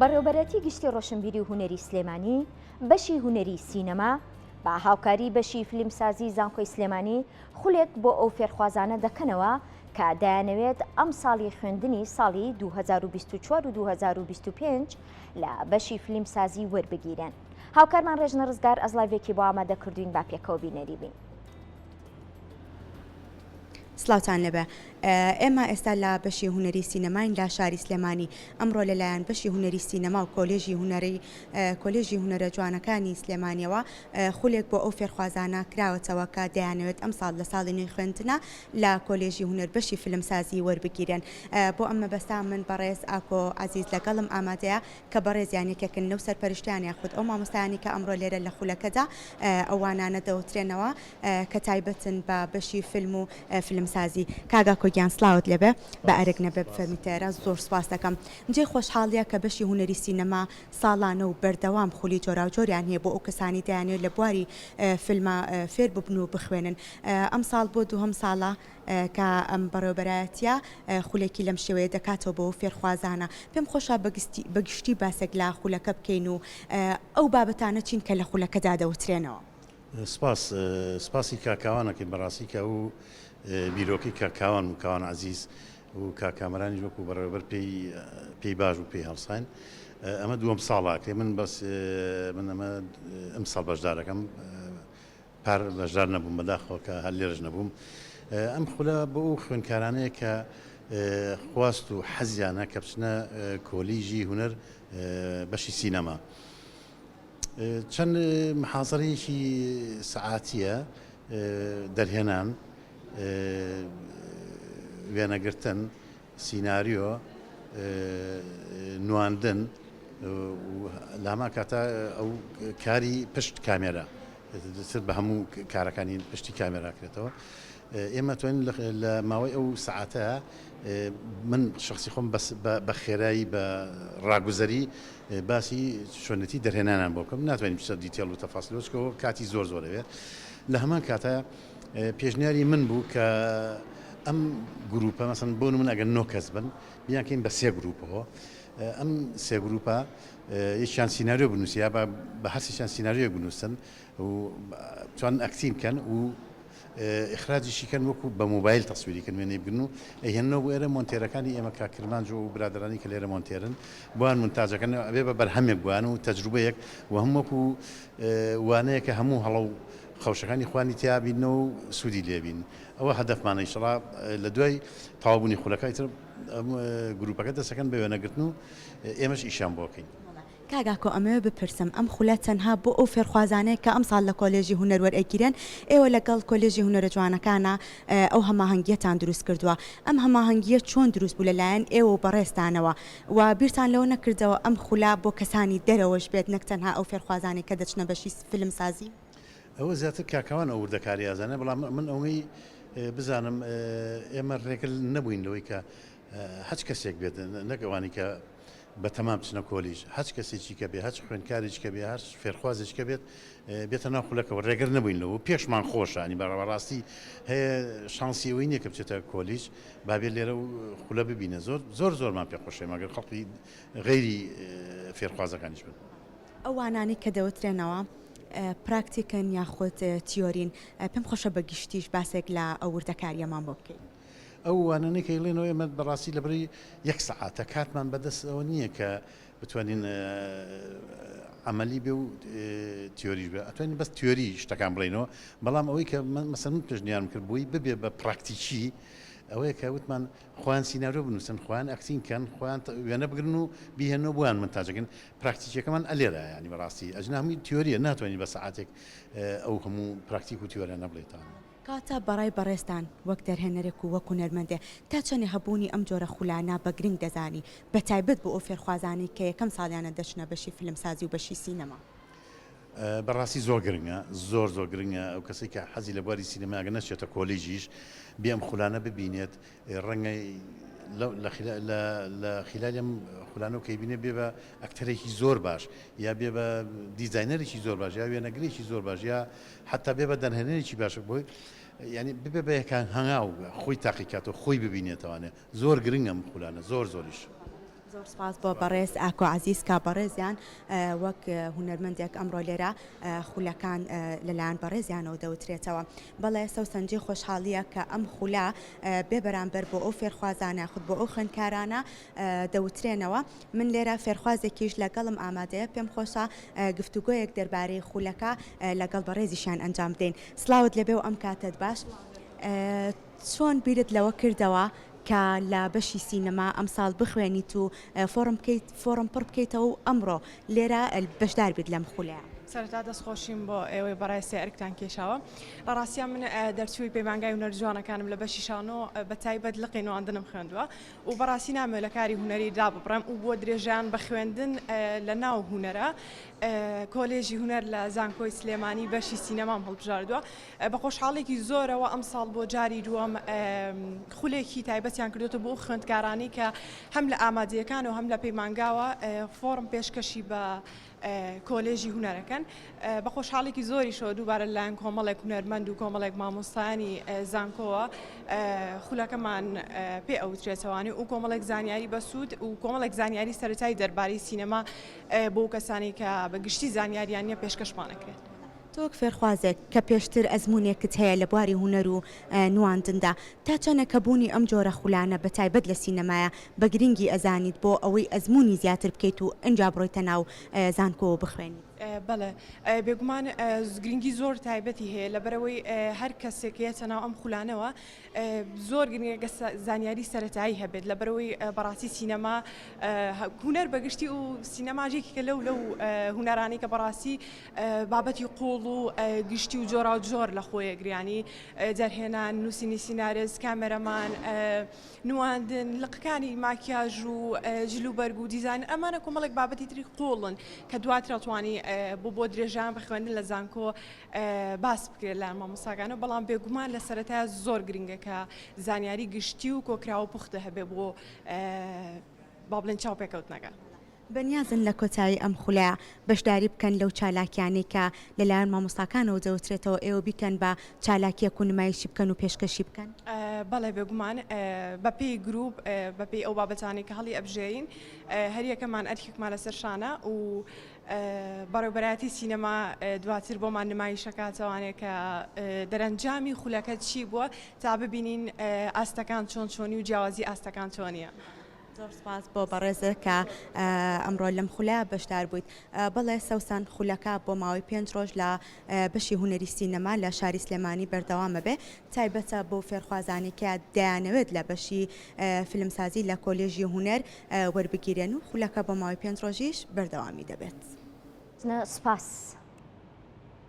بەڕێوەبەرایەتی گشتی ڕۆشنبیری و هونەری سلێمانی، بەشی هونەری سینەما، بە هاوکاری بەشی فلیمسازی زانکۆی سلێمانی خولێک بۆ ئەو فێرخوازانە دەکەنەوە کە دەیانەوێت ئەمساڵی خوێندنی ساڵی 2024 و 2025 لە بەشی فلیمسازی وەربگیرێن. هاوکارمان ڕێژنە ڕزگار ئەزڵایڤێکی بۆ ئامادە کردوین با پێکەوە بینەری بین. سڵاوتان لێبێ ئێمە ئێستا لە بەشی هونەری سینەماین لە شاری سلێمانی ئەمڕۆ لەلایەن بەشی هونەری سینەما و کۆلێژی هونەری کۆلێژی هونەرە جوانەکانی سلێمانیەوە خولێک بۆ ئەو فێرخوازانە کراوەتەوە کە دەیانەوێت ئەمساڵ لە ساڵی نوێی خوێندنە لە کۆلێژی هونەر بەشی فیلمسازی وەربگیرێن بۆ ئەم مەبەستە من بەڕێز ئاکۆ عەزیز لەگەڵم ئامادەیە کە بەڕێزیان یەکێکن لەو سەرپەرشتیان یاخود ئەو مامۆستایانی کە ئەمڕۆ لێرە لە خولەکەدا ئەو وانانە دەوترێنەوە کە تایبەتن بە بەشی فیلم و فیلمسازی. کاک ئاکۆ گیان سڵاوت لێبێ بە ئەرک نەبێ بفەرموویتە ئێرە زۆر سوپاست دەکەم. جێی خۆشحاڵیە کە بەشی هونەری سینەما ساڵانە و بەردەوام خولی جۆراوجۆریان هەیە بۆ ئەو کەسانەی دەیانەوێت لە بواری فیلما فێر ببن و بخوێنن. ئەمساڵ بۆ دووهەم ساڵە کە ئەم بەڕێوەبەرایەتیە خولێکی لەم شێوەیە دەکاتەوە بۆ فێرخوازانە. پێم خۆشە بە گشتی باسێک لە خولەکە بکەین و ئەو بابەتانە چین کە لە خولەکەدا دەوترێنەوە؟ سپاس سپاسی کاک کاوان ئەکەین بەڕاستی کە ئەو بیرۆکەی کاک کاوان بوو کاوان عەزیز و کاک کامەرانیش وەکو بەڕێوەبەر پێی پێی باش بوو پێی هەڵساین ئەمە دووەم ساڵە ئەکرێ من بەس من ئەمە ئەمساڵ بەشدارەکەم پار بەشدار نەبووم بەداخەوە کە هەر لێرەش نەبووم ئەم خولە بۆ ئەو خوێندکارانەیە کە خواست و حەزیانە کە بچنە کۆلیژی هونەر بەشی سینەما چەند محازەرەیەکی سەعاتییە، دەرهێنان، وێنەگرتن، سیناریۆ، نواندن و لە هەمان کاتا ئەو کاری پشت کامێرا سەر بە هەموو کارەکانی پشتی کامێرا کرێتەوە. ئێمە توانین لە ماوەی ئەو سەعاتە من شخصی خۆم بە خێرایی بە ڕاگوزەری باسی چۆنێتی دەرهێنانیان بۆ بکەم ناتوانین بچە detail و تەفاسیلەوە چونکە کاتی زۆر زۆر ئەوێت لە هەمان کاتا پێشنیاری من بوو کە ئەم گروپە مەسەن بۆ من ئەگەر نۆ کەس بن بیانکەین بە سێ گروپەوە ئەم سێ گروپە یەکیان سیناریۆ بنووسی یا بە هەرسێکیان سیناریۆیەک بنووسن و توان acting کەن و ئیخراجیشی کەن وەکو بە مۆبایل تەسویری کەن وێنەی بگرن و ئەیهێننەوە بۆ ئێرە مۆنتێرەکانی ئێمە کاک کرمانج و ئەو برادەرانی کە لێرە مۆنتێرن بۆیان مونتاجەکەن ئەبێ بە بەرهەمێک بۆیان و تەجروبەیەک و هەم وەکو وانەیەکە هەموو هەڵە و خەوشەکانی خۆیانی تیا بیننەوە و سوودی لێ بین ئەوە هەدەفمانە ئیشەڵا لە دوای تەواوبوونی خولەکە ئیتر گروپەکە دەستەکەن بە وێنەگرتن و ئێمەش ئیشیان بۆ کەین. کاک ئاکۆ ئەمەوێ بپرسم ئەم خولە تەنها بۆ ئەو فێرخوازانەیە کە ئەمساڵ لە کۆلێژی هونەر وەرئەگیرێن، ئێوە لەگەڵ کۆلێژی هونەرە جوانەکانا ئەو هەماهەنگییەتان دروست کردووە، ئەم هەماهەنگییە چۆن دروست بوو لەلایەن ئێوە و بەڕێزتانەوە و بیرتان لەوە نەکردەوە ئەم خولە بۆ کەسانی دەرەوەش بێت نەک تەنها ئەو فێرخوازانەی کە دەچنە بەشی فیلمسازی؟ ئەوە زیاتر کاک کاوان ئەو وردەکارییە ئەزانێ، بەڵام من ئەوەی بزانم ئێمە ڕێگر نەبووین لەوەی کە هەچ کەسێک بێت نەک ئەوانەی کە بەتەمان بچنە کۆلیژ، هەچ کەسێکی کە بێ، هەچ خوێندکارێکی کە بێ، هەچ فێرخوازێکی کە بێت بێتە ناو خولەکەوە، ڕێگر نەبووین لەوە و پێشمان خۆشە، یانی بەڕاستی هەیە شانسی ئەوەی نییە کە بچێتە کۆلیژ، با بێت لێرە و خولە ببینێ، زۆر زۆر زۆرمان پێ خۆشە ئێمە گەر خەڵکی غەیری فێرخوازەکانیش بن. ئەو وانانەی کە دەوترێنەوە پراکتیکن یاخود تیۆرین؟ پێم خۆشە بە گشتیش باسێک لە ئەو وردەکارییەمان بۆ بکەی. ئەو وانانەی کە ئەیڵێنەوە ئێمە بەڕاستی لەبری یەک سەعاتە کاتمان بەدەست ئەوە نییە کە بتوانین عەمەلی بێ و تیۆریش بێ ئەتوانین بەس تیۆری شتەکان بڵێینەوە بەڵام ئەوەی کە مەسەن من پێشنیارم کرد بۆی ببێ بە پراکتیکی ئەوەیە کە وتمان خۆیان سیناریۆ بنووسن خۆیان acting کەن خۆیان وێنە بگرن و بیهێنەوە بۆیان مونتاجەکەن پراکتیکیەکەمان ئەلێرە ینی بەڕاستی ئەجنا هەمووی تیۆریە ناتوانین بە سەعاتێک ئەو هەموو پراکتیک و تیۆریانە بڵێیتەوە. کەواتە بەڕای بەڕێزتان وەک دەرهێنەرێک و وەک هونەرمەندێ تا چەنێ هەبوونی ئەم جۆرە خولانە بە گرنگ دەزانی بە تایبەت بۆ ئەو فێرخوازانەی کە یەکەم ساڵیانە دەچنە بەشی فیلمسازی و بەشی سینەما؟ بەڕاستی زۆر گرنگە زۆر زۆر گرنگە ئەو کەسەی کە حەزی لە بواری سینەمایە گەر نەچێتە کۆلیجیش بێ ئەم خولانە ببینێت ڕەنگە لە خیلالی ئەم خولانەوە کە ئەیبینێ بێ بە ئەکتەرێکی زۆر باش یا بێ بە دیزاینەرێکی زۆر باش یا وێنەگرێکی زۆر باش یا حەتا بێ بە دەرهێنەرێکی باش بۆی یعنی ببێ بە یەکان هەنگاو خۆی تاقیکاتەوە خۆی ببینێتەوانێ زۆر گرنگە ئەم خولانە زۆر زۆریش. زۆر سپاس بۆ بەڕێز ئاکۆ عەزیز کە بەڕێزیان وەک هونەرمەندێک ئەمڕۆ لێرە خولەکان لەلایەن بەڕێزیانەوە دەوترێتەوە. بەڵێ سەوسەن جێی خۆشحاڵییە کە ئەم خولە بێ بەرامبەر بۆ ئەو فێرخوازانە یاخود بۆ ئەو خوێندکارانە دەوترێنەوە. من لێرە فێرخوازێکیش لەگەڵم ئامادەیە پێم خۆشە گفتوگۆیەک دەربارەی خولەکە لەگەڵ بەڕێزیشیان ئەنجام بدەین. سڵاوت لێبێ و ئەم کاتەت باش. چۆن بیرت لەوە کردەوە کە لە بەشی سینەما ئەمساڵ بخوێنیت و فۆڕم بکەیت فۆڕم پڕ بکەیتەوە و ئەمڕۆ لێرە بەشدار بیت لەم خولەیە؟ سەرەتا دەستخۆشیم بۆ ئێوەی بەڕێز سێ ئەرکتان کێشاوە. لە ڕاستیا من دەرچووی پەیمانگای هونەر جوانەکانم لە بەشی شانۆ بە تایبەت لقی نواندنم خوێندووە و بەڕاستی نامەوێت لە کاری هونەری داببڕێم و بۆ درێژەیان بە خوێندن لە ناو هونەرە کۆلێژی هونەر لە زانکۆی سلێمانی بەشی سینەمام هەڵبژاردووە. بە خۆشحاڵیەکی زۆرەوە ئەمساڵ بۆ جاری دووەم خولێکی تایبەتیان کردوێتە بۆ خوێندکارانی کە هەم لە ئامادەیەکان و هەم لە پەیمانگاوە فۆرم پێشکەشی بە کۆلێژی هونەرەکەن بە خۆشحاڵێکی زۆریشەوە دووبارە لەلایەن کۆمەڵێک هونەرمەند و کۆمەڵێک مامۆستایانی زانکۆوە خولەکەمان پێ ئەوترێتەوانی و کۆمەڵێک زانیاری بەسوود و کۆمەڵێک زانیاری سەرەتای دەربارەی سینەما بۆ کەسانی کە بە گشتی زانیاریان نیە پێشکەشمانەکرێت. تۆ وەک فێرخوازێک کە پێشتر ئەزموونێکت هەیە لە بواری هونەر و نواندندا، تا چەنە کە بوونی ئەم جۆرە خولانە بە تایبەت لە سینەمایە بە گرنگی ئەزانیت بۆ ئەوەی ئەزموونی زیاتر بکەیت و ئنجا بڕۆیتە ناو زانکۆوە بخوێنیت؟ بەڵێ بێگومان گرنگی زۆر تایبەتی هەیە لەبەرئەوەی هەر کەسێک یەتە ناو ئەم خولانەوە زۆر گرنگە کە زانیاری سەرەتایی هەبێت لەبەرئەوەی بەڕاستی سینەما هونەر بەگشتی و سینەما یەکێکە لەو لەو هونەرانەی کە بەڕاستی بابەتی قوڵ و گشتی و جۆراوجۆر لە خۆی ئەگریانی دەرهێنان نووسینی سینارێز کامێرەمان نواندن لقەکانی ماکیاژ و جل و بەرگ و دیزاین ئەمانە کۆمەڵێک بابەتی تری قوڵن کە دواتر ئەتوانی بۆ بۆ درێژان بە خوێندن لە زانکۆ باس بکرێت لایەن مامۆستاکانەوە بەڵام بێگومان لە سەرەتای زۆر گرنگە کە زانیاری گشتی و کۆکراوە پوختە هەبێ بۆ با بڵێن چاوپێکەوتنەکە. بەنیازن لە کۆتایی ئەم خولە بەشداری بکەن لەو چالاکیانەی کە لەلایەن مامۆستاکانەوە دەوترێتەوە ئێوە بیکەن بە چالاکیەک و نمایشی بکەن و پێشکەشی بکەن؟ بەڵێ بێگومان بەپێی گروپ بەپێی ئەو بابەتانەی کە هەڵی ئەبژێرین هەریەکەمان ئەرکێکمان لەسەر شانە و بەڕێوبەرایەتی سینەما دواتر بۆمان نمایشەکاتەوانێ کە دەرەنجامی خولەکە چی بووە تا ببینین ئاستەکان چۆن چۆنی و جیاوازی ئاستەکان چۆنیە. زۆر سپاس بۆ بەڕێزت کە ئەمڕۆ لەم خولە بەشدار بوویت. بەڵێ سەوسەن خولەکە بۆ ماوەی پێنج ڕۆژ لە بەشی هونەری سینەما لە شاری سلێمانی بەردەوامە بێ تایبەتە بۆ فێرخوازانی کە دەیانەوێت لە بەشی فیلمسازی لە کۆلێژی هونەر وەربگیرێن و خولەکە بۆ ماوەی پێنج ڕۆژیش بەردەوامی دەبێت. سپاس.